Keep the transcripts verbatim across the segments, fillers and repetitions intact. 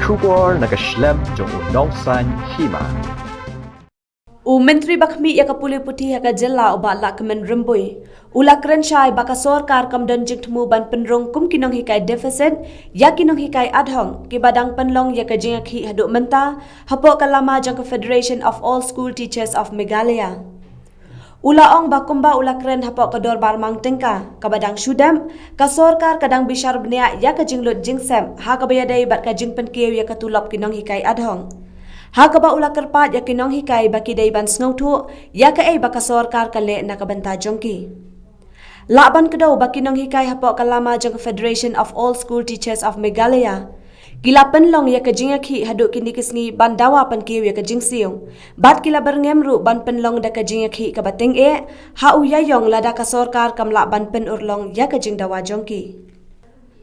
Khubor na ka shlem jong u nongsan hima. U Myntri ba khmih ïa ka pule puthi ha ka jylla u Bah Lahkmen Rymbui u la kren shai ba ka sorkar kam don jingthmu ban pynrung kum ki nonghikai deficit ïa ki nonghikai ad hoc kiba dang pynlong ïa ka jingïakhih haduh mynta hapoh ka lama jong ka Federation of All School Teachers of Meghalaya. U la ong ba kumba u la kren hapoh ka dorbar mang tyngka kaba dang shu dep, ka sorkar ka dang bishar bniah ïa ka jinglut jingsep ha kaba ïadei bad ka jingpynkiew ïa ka tulop ki nonghikai ad hoc. Ha kaba u la kyrpad ïa ki nonghikai ba ki dei ban sngewthuh ïa kaei ba ka sorkar ka leh na ka bynta jong ki. Lah ban kdew ba ki nonghikai hapoh ka lama jong ka Federation of All School Teachers of Meghalaya ki la pynlong ïa ka jingïakhih haduh kine ki sngi ban dawa pynkiew ïa ka jingsiew. Bad ki la byrngem ruh ban pynlong da ka jingïakhih kaba tyngeh ha u ïaïong lada ka sorkar kam lah ban pynurlong ïa ka jingdawa jong ki.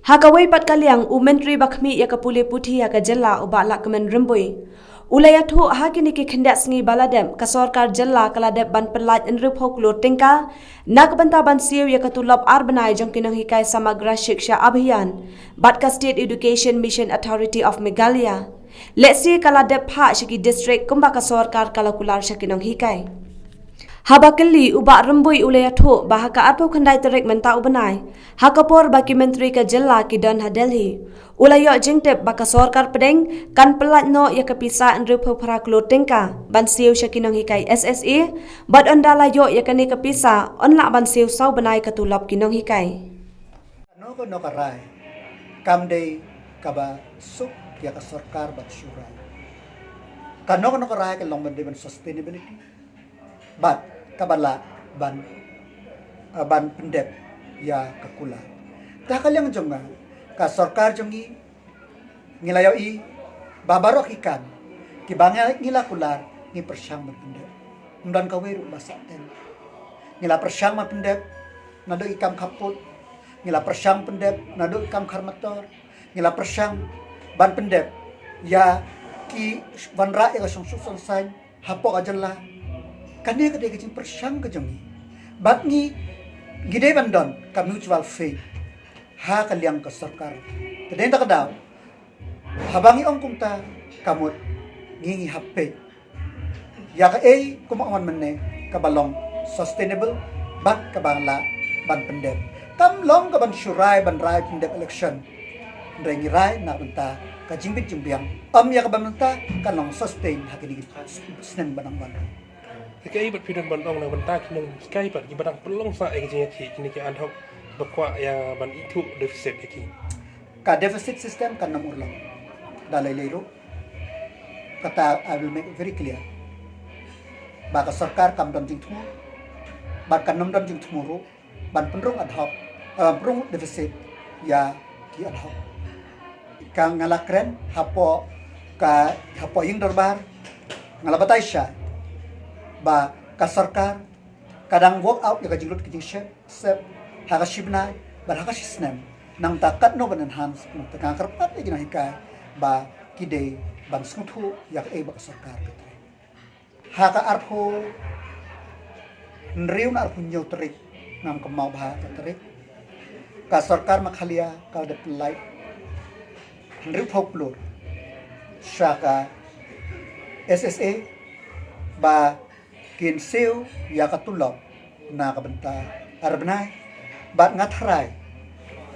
Ha kawei pat ka liang u Myntri ba khmih ïa ka pule puthi ha ka jylla u Bah Lahkmen Rymbui u la ïathuh ha kine ki khyndiat sngi ba la dep ka sorkar jylla ka la dep ban pyllait hynriewphew klur tyngka na ka bynta ban siew ïa ka tulop ar bnai jong ki nonghikai Samagra Shiksha Abhiyan bad ka State Education Mission Authority of Meghalaya. Lehse ka la dep phah sha ki district kumba ka sorkar ka la kular sha ki nonghikai. Haba kylli u Bah Rymbui u la ïathuh ba ha ka arphew khyndai tarik mynta u bnai ha ka por ba ki myntri ka jylla ki don ha Delhi, u la ïoh jingtip ba ka sorkar pdeng kan pyllait noh ïa ka pisa hynriewphew phra klur tyngka ban siew sha ki nonghikai S S A, bad ynda la ïoh ïa kane ka pisa yn lah ban siew saw bnai ka tulop ki nonghikai. Kano kano ka rai kam dei kaba suk ïa ka sorkar ban shu rai. Kano kano ka rai ka long ban dei ban sustainability bad kaba lah ban, eh, ban pyndep ïa ka kular. Te ha ka liang jong nga, ka sorkar jong ngi, ngi la ïohi ba baroh ki kam kiba ngi, ngi la kular ngi pyrshang ban pyndep. Ym don kawei ruh ba sah ten. Ngi la pyrshang ban pyndep naduh ki kam khappud, ngi la pyrshang pyndep naduh ki kam khar mator, ngi la pyrshang ban pyndep ïa ki wanrah ïa ka shongsuk shongsaiñ hapoh ka jylla. Kane ka dei ka jingpyrshang ka jong ngi. Bad ngi, ngi dei ban don ka mutual faith ha ka liang ka sorkar. Te dei na kata ka daw, haba ngi ong kumta, ka mut ngi, ngi hap peit ïa kaei kumba ong mynne kaba long sustainable bad kaba lah ban pyndep. Kam long ka ban shu rai ban rai pyndep election. Hynrei ngi rai na ka bynta ka jingbit jingbiang. Ym ïa kaba mynta kan long sustain ha kine ki snem ba nang wan. Te kaei pat phi don ban ong na ka bynta ki nonghikai pat kiba dang pynlong sah ïa ka jingïakhih, kine ki ad hoc ba kwah ïa ban ithuh deficit ïa ki? Ka deficit system kan ym urlong. Da lei lei ruh, kata I will make it very clear ba ka sorkar kam don jingthmu bad kan ym don jingthmu ruh ban pynrung ad hoc, eh, pynrung deficit ïa ki ad hoc. Ka nga la kren hapoh ka, hapoh ïing dorbar, nga la batai shai ba ka sorkar ka dang work out ïa ka jinglut ka jingshep, sep ha ka shi bnai bad ha ka shi snem. Nangta katno ban enhance, nangta nga kyrpad ïa ki nonghikai ba ki dei ban sngewthuh ïa kaei ba ka sorkar ka trei. Ha ka arphew hynriew na arphew hynñiew tarik, ngam kynmaw bha ka tarik, ka sorkar Meghalaya ka la dep pyllait hynriewphew klur sha ka S S A ba kin siew ïa ka tulop na ka bynta ar bnai. Bad nga tharai,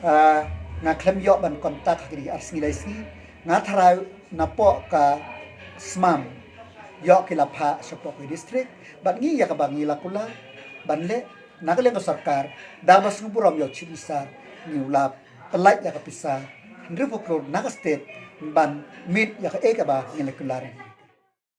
ah, nga khlem ïoh ban contact ha kine ki ar sngi lai sngi, nga tharai napoh ka smam ïoh ki la phah shapoh ki district. Bad ngi ïa kaba ngi la kular ban leh na ka liang ka sorkar, da ba sngewburom ïa u Chief Minister, ngi la pyllait ïa ka pisa hynriewphew klur na ka state ban meet ïa kaei kaba ngi la kular.